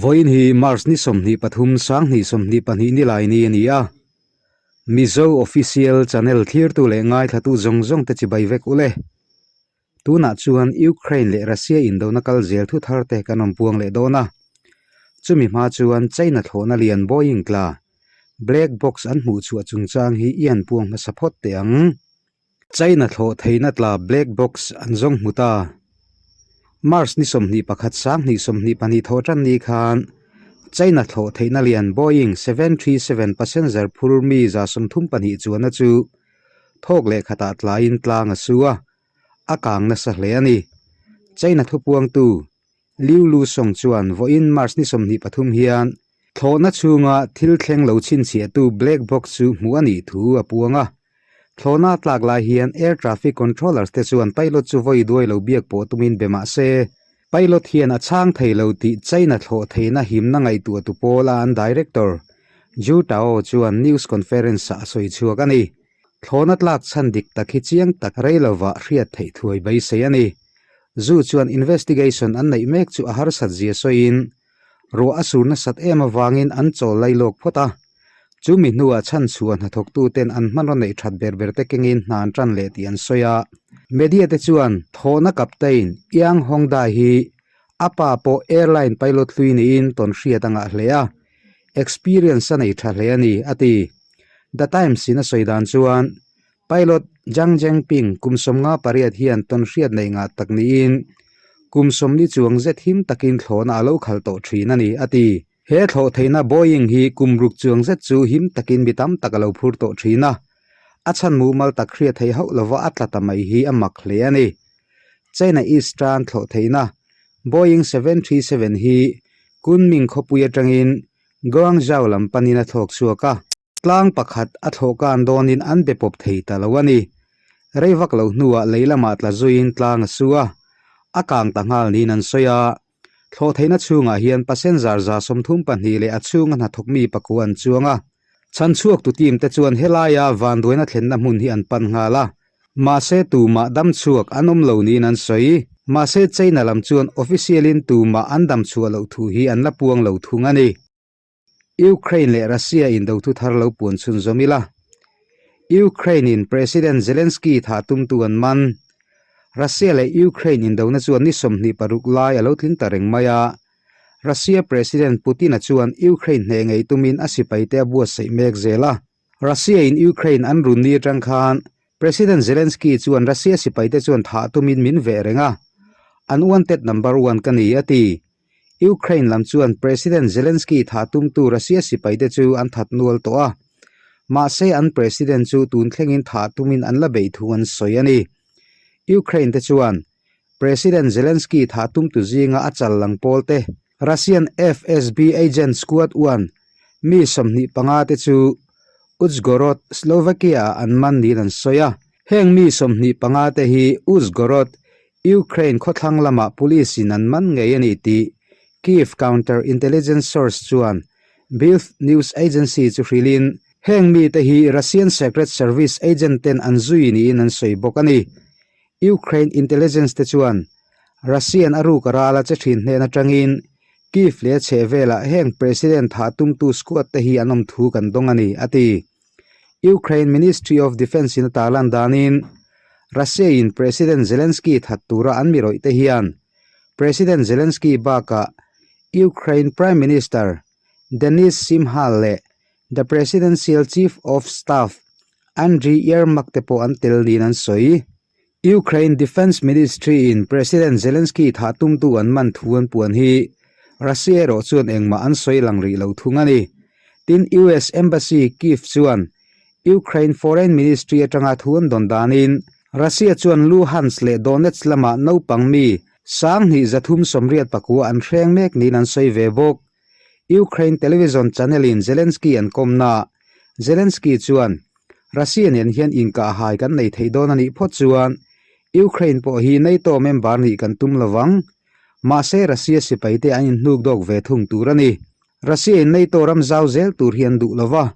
Vawiin hi March ni 23 2022 nilai ni a ni a. Mizo Official Channel thlirtu leh ngaithlatu zawng zawng te chibai vek ule. Tunah chuan Ukraine leh Russia indona kal zel thu thar te kan rawn puang leh dawn a. Chumi hma chuan China thlawhna lian Boeing tla Black Box an hmuh chhuah chungchang hi i han puang hmasa phawt teh ang. China thlawh theihna tla Black Box an zawng hmu ta. March ni 21 2022 thawh tan ni khan China thlawh theihna lian Boeing 737 passenger phur mi 32 chuanna chu thawk leh khatah tlaiin tlang a su a, a kang nasa hle a ni. China thupuangtu Liu Lusong chuan vawiin March ni 23 hian thlawhna chhunga thil thleng lo chhinchhiahtu black box chu hmuh a nih thu a puang a. Thlawhna a tlak lai hian air traffic controllers te chuan pilot chu vawi duai lo biak pawh tumin be mah se, pilot hian a chhang thei lo tih China thlawh theihna himna ngaihtuahtu pawla an director Zhu Tao chuan news conference-ah a sawi chhuak a ni. Thlawhna tlak chhan dik tak hi chiang tak rei lovah hriat theih thuai beisei a ni. Zhu chuan investigation an neih mek chu a harsat zia sawiin, Ruah a sur nasat em avangin an chawl lai lawk phawt a. Chu mi hnuah chhanchhuah hnathawktuten an hmanraw neih that ber ber te kengin hna an tan leh tih an sawi a. Media te chuan thawhna captain Yang Hongdai hi a pa pawh airline pilot hlui niin tawn hriat a ngah hle a, experience a nei tha hle a ni, a ti. The Times in a sawi dan chuan Pilot Zhang Zhengping kum 58 hian tawn hriat nei ngah tak niin kum 40 chuang zet him takin thlawhna a lo khal tawh thin a ni, a ti. He thlawh theihna Boeing hi kum ruk chuang zet chu him takin mi tam tak a lo phur tawh thin a, a chhan mumal tak hriat theih hauh lova a tla ta mai hi a mak hle a ni. China Eastern thlawh theihna Boeing 737 hi Kunming khawpui atangin Guangzhou lam panin a thlawk chhuak a. Tlang pakhat a thlawh kan dawnin an be pawp thei ta lo a ni. Rei vak lo hnuah lei lamah tla zuiin tlang a su a, a kang ta nghal niin an sawi a. Thlawh theihna chhungah hian passenger 32 leh a chhunga hnathawk mi pakua an chuang a. Chhanchhuaktu team te chuan helaia vanduaina thlenna hmun hi an pan nghal a. Mahse tumah damchhuak an awm lo niin an sawi. Mahse China lam chuan official in tumah an damchhuah loh thu hi an la puang lo thung a ni. Ukraine leh Russia indo thu thar lo puan chhunzawm ila. Ukraine in President Zelensky thah tumtu an man. Russia leh Ukraine indona chuan ni 26 lai a lo tling ta reng mai a. Russia President Putin-a chuan Ukraine hneh ngei tumin a sipaite a buatsaih mek zel a. Russia in Ukraine an run ni atang khan President Zelensky chuan Russia sipaite chuan thah tumin min veh reng a, unwanted number one ka ni, a ti. Ukraine lam chuan President Zelensky thah tumtu Russia sipaite chu an that nual tawh a, mahse an president chu tun thlengin thah tumin an la beih thu an sawi a ni. Ukraine te chuan President Zelensky thah tumtu zinga a chal lang pawl te, Russian FSB agent squad one mi 25 te chu Uzhgorod, Slovakia-ah an man niin an sawi a. Heng mi 25 te hi Uzhgorod, Ukraine khawthlang lamah police in an man ngei a ni tih Kyiv counter intelligence source chuan Bild news agency chu hrilhin, heng mite hi Russian Secret Service agent ten an zui niin an sawi bawk a ni. Ukraine intelligence te chuan Russian a ruk a ral a che thin hnen atangin Kyiv leh a chhehvelah heng president thah tumtu squad te hi an awm thu kan dawng a ni, a ti. Ukraine Ministry of Defence in a tarlan danin Russia in President Zelensky that tura an mi rawih te hian President Zelensky bakah Ukraine Prime Minister Denys Shmyhal leh the Presidential Chief of Staff Andriy Yermak te pawh an tel niin an sawi. Ukraine Defence Ministry in President Zelensky thah tumtu an man thu an puan hi Russia erawh chuan engmah an sawi lang rih lo thung a ni. Tin US Embassy Kyiv chuan Ukraine Foreign Ministry atanga thu an dawn danin Russia chuan Luhansk leh Donetsk lamah naupang mi 2384 an hreng mek niin an sawi ve bawk. Ukraine television channel in Zelensky an kawmna Zelensky chuan Russia nen hian inkahhai kan nei thei dawn a nih phawt chuan Ukraine pawh hi NATO member nih kan tum lovang. Mahse Russia sipaite an inhnuk dawk ve thung tur a ni. Russia in NATO ram zau zel tur hi an duh lova.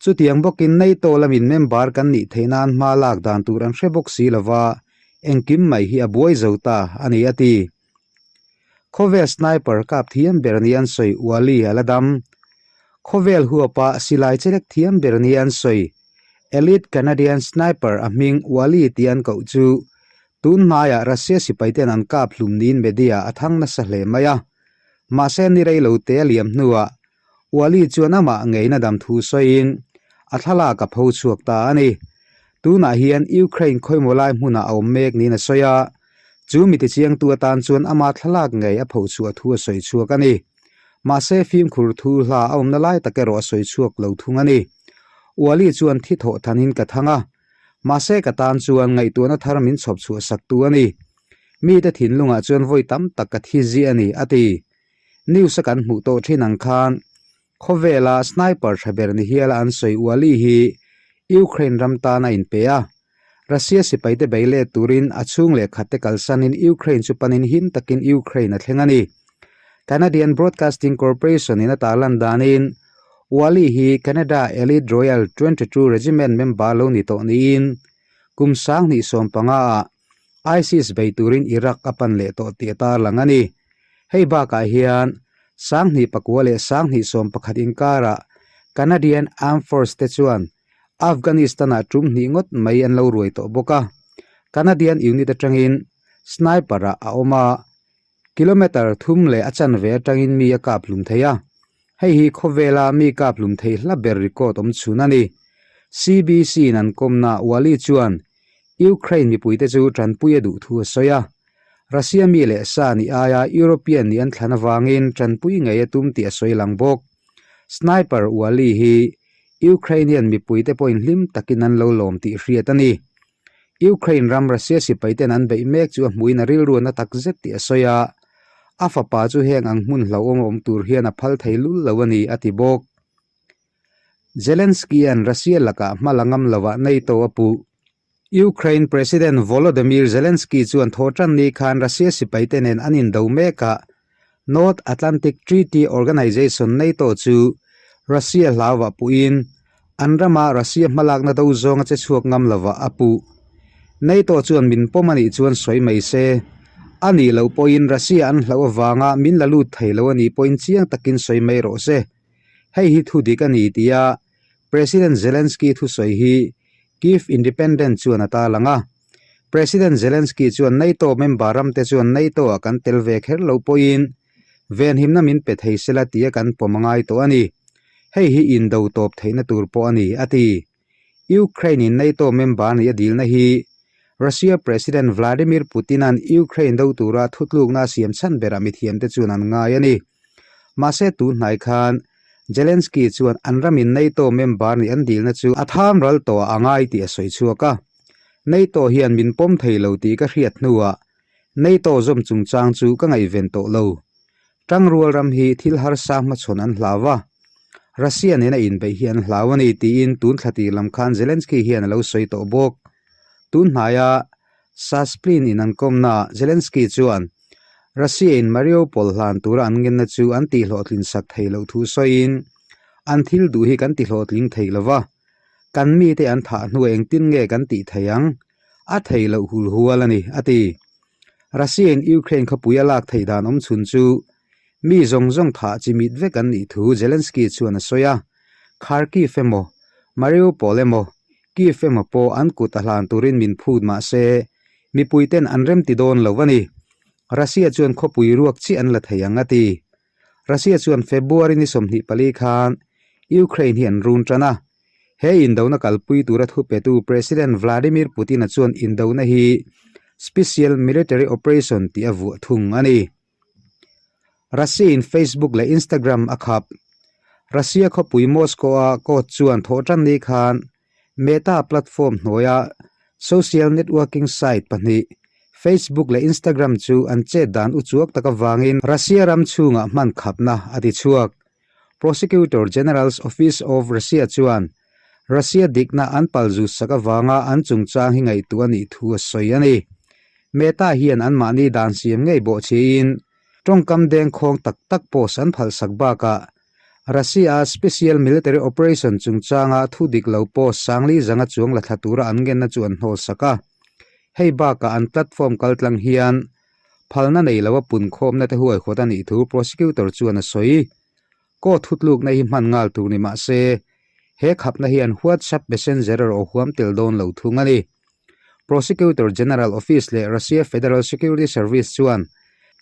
Chutiang bawkin NATO lamin member kan nih theih nan hma lak dan tur an hre bawk si lova, engkim mai hi a buai zo ta a ni a ti. Khawvel sniper kap thiam ber nia an sawi Wali a la dam. Khawvel huapa silai chelek thiam ber nia an sawi Elite Canadian sniper a hming Wali tih an koh chu tun hnaiah Russia sipaiten an kap hlum niin media a thang nasa hle mai a. Mahse ni rei lo te a liam hnuah Wali chuan amah ngeina dam thu sawiin a thlalak a pho chhuak ta a ni. Tunah hian Ukraine khawimaw lai hmunah a awm mek niin a sawi a, chu mi tichiangtu atan chuan ama thlalak ngei a pho chhuah thu a sawi chhuak a ni. Mahse fimkhur thu hla a awmna lai tak erawh a sawi chhuak lo thung a ni. Wali chuan thi thawh thanin ka thang a, mahse ka tan chuan ngaihtuahna thar min chhawp chhuah saktu a ni. Mite thinlungah chuan vawi tam tak ka thi ziah a ni, a ti. News a kan hmuh tawh thin ang khan khawvela sniper tha ber ni hiala an sawi Uali hi Ukraine ram tan a inpe a. Russia sipaite bei let turin a chhung leh khatte kalsanin Ukraine chu panin him takin Ukraine a thleng a ni. Canadian Broadcasting Corporation in a tarlan danin Uali hi Canada Elite Royal 22 Regiment member lo ni tawh niin kum 2015 ah ISIS bei turin Iraq a pan leh tawh tih a tarlang a ni. Hei bakah hian 2009 leh 2011 inkarah Canadian Armed Force te chuan Afghanistan-ah tum hnih ngawt mai an lo ruai tawh bawk a. Canadian unit atangin sniper-ah a awm a, kilometre thum leh a chanve atangin mi a kap hlum thei a. Hei hi khawvela mi kap hlum thei hla ber record awm chhun a ni. CBC-in an kawmna Wali chuan Ukraine mipuite chu tanpui a duh thu a sawi a. Russia mi leh sa nih aia European nih an thlan avangin tanpui ngei a tum tih a sawi lang bawk. Sniper Wali hi Ukrainian mipuite pawhin hlim takin an lo lawm tih hriat a ni. Ukraine ram Russia sipaiten an beih mek chu a hmuhin a rilruan a tak zet tih a sawi a, a fapa chu heng ang hmun hlauhawm awm tur hian a phal thei lul lo a ni, a ti bawk. Zelensky-a'n Russia lakah hma la ngam lovah NATO a puh. Ukraine President Volodymyr Zelensky chuan thawhṭan ni khan Russia sipaite nen an indo mekah North Atlantic Treaty Organization, NATO, chu Russia hlauvah puhin an rama Russia hmalakna do zawnga che chhuak ngam lovah a puh. NATO chuan min pawm a nih chuan sawi mai se, a nih loh pawhin Russia an hlauh avanga min la lut thei lo a nih pawhin chiang takin sawi mai rawh se. Hei hi thu dik a ni tia President Zelensky thusawi hi Kyiv Independent chuan a tarlang a. President Zelensky chuan NATO member ramte chuan NATO-ah kan tel ve kher lo pawhin venhimna min pe thei sela tia kan pawm a ngai tawh a ni. Hei hi indo tawp theihna tur pawh a ni, a ti. Ukraine-in NATO member nih a dilna hi Russia President Vladimir Putin-a'n Ukraine do tura thutlukna a siam chhan berah mithiamte chuan an ngai a ni. Mahse tun hnai khan Zelensky chuan an ramin NATO member nih an dilna chu a tham ral tawhah a ngai tih a sawi chhuak a. NATO hian min pawm thei lo tih ka hriat hnuah NATO zawm chungchang chu ka ngaihven tawh lo. Tangrual ram hi thil harsa hmachhawn an hlau a, Russia nena inbeih hi an hlau a ni tiin tun thla tir lam khan Zelensky hian a lo sawi tawh bawk. Tun hnaia Suspilne in an kawmnaah Zelensky chuan Russia in Mariupol hlan tura an ngenna chu an tihhlawhtlin sak thei loh thu sawiin, An thil duh hi kan tihlawhtling thei lo va, kan mite an thah hnuah engtin nge kan tih thei ang? A thei loh hul hual a ni, a ti. Russia in Ukraine khawpui a lak theih dan awm chhun chu mi zawng zawng thah chi mit vek an nih thu Zelensky chuan a sawi a. Kharkiv emaw, Mariupol emaw, Kyiv emaw pawh an kut a hlan turin min phut mah se, mipuiten an remti dawn lo a ni. Russia chuan khawpui ruak chiah an la thei ang, a ti. Russia chuan February ni 24 khan Ukraine hi an run tan a. He indona kalpui tura thupetu President Vladimir Putin-a chuan indona hi Special Military Operation tih a vuah thung a ni. Russia-in Facebook leh Instagram a khap. Russia khawpui Moscow-a court chuan thawhtan ni khan Meta platform hnuaia social networking site pahnih Facebook leh Instagram chu an chet dan uchuak tak avangin Russia ram chhungah hman khapna a ti chhuak. Prosecutor General's Office of Russia chuan Russia dikna an palzut sak avanga an chungchang hi ngaihtuah a nih thu a sawi a ni. Meta hian anmahni dan siam ngei bawh chiin tawngkam dengkhawng tak tak post an phalsak bakah Russia-a Special Military Operation chungchanga thu dik lo post Sangli zanga chuang la thla tura an ngenna chu an hnawlsak a. Hei bakah an platform kaltlang hian Phalna nei loa punkhawmna te huaihawt a nih thu prosecutor chuan a sawi. Court thutlukna hi hman nghal tur ni mah se, he khapna hian WhatsApp Messenger erawh huam tel dawn lo thung a ni. Prosecutor General Office leh Russia Federal Security Service chuan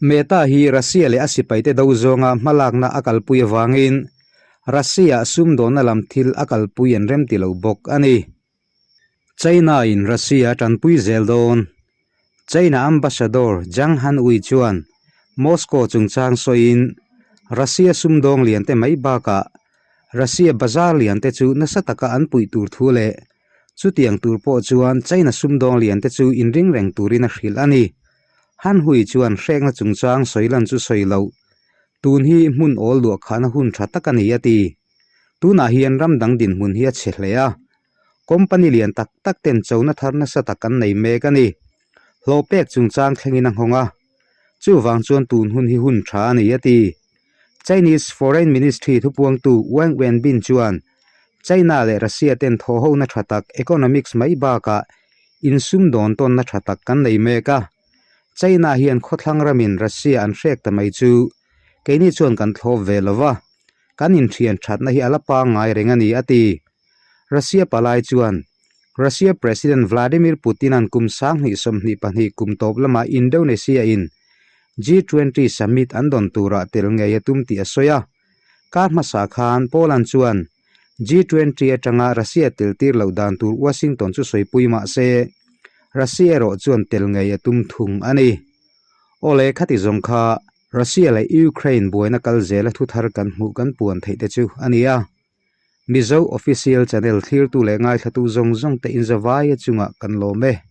Meta hi Russia leh a sipaite do zawnga hmalakna a kalpui avangin Russia-ah sumdawnna lam thil a kalpui an remti lo bawk a ni. China-in Russia a tanpui zel dawn. China Ambassador Zhang Hanhui chuan Moscow chungchang sawiin, Russia sumdawng liante mai bakah Russia bazar liante chu nasa taka an puih tur thu leh chutiang tur pawh chuan China sumdawng liante chu inring reng turin a hrilh a ni. Hanhui chuan hrekna chungchang sawi lan chu sawi loh, tun hi hmun awl luahkhahna hun tha tak a ni a ti. Tunah hian ram dang dinhmun hi a chhe hle a, company lian tak tak ten chona thar nasa tak an nei mek a ni. Hlawh pek chungchang thlengin a nghawng a, chuvang chuan tun hun hi hun tha a ni a ti. Chinese Foreign Ministry thupuangtu Wang Wenbin chuan China leh Russia ten thawhhona tha tak economics mai bakah insumdawn tawnna tha tak kan nei mek a, China hian khawthlang ramin Russia an hrek ta mai chu keini chuan kan thlawp ve lo va. Kan inthian thatna hi a la pangngai reng a ni, a ti. Russia palai chuan Russia President Vladimir Putin-a'n kum 2022 kum tawp lama Indonesia-in G20 summit an dawn turah tel ngei a tum tih a sawi a. Kar hmasa khan Poland chuan G20 atanga Russia tel tir loh dan tur Washington chu sawipui mah se, Russia erawh chuan tel ngei a tum thung a ni. Awle khati zawng kha Russia leh Ukraine buaina kal zela thu thar kan hmuh kan puan theih te chu a ni a. Mizo Official Channel thlirtu leh ngaithlatu zawng zawng te inzavaia chungah kan lawm e.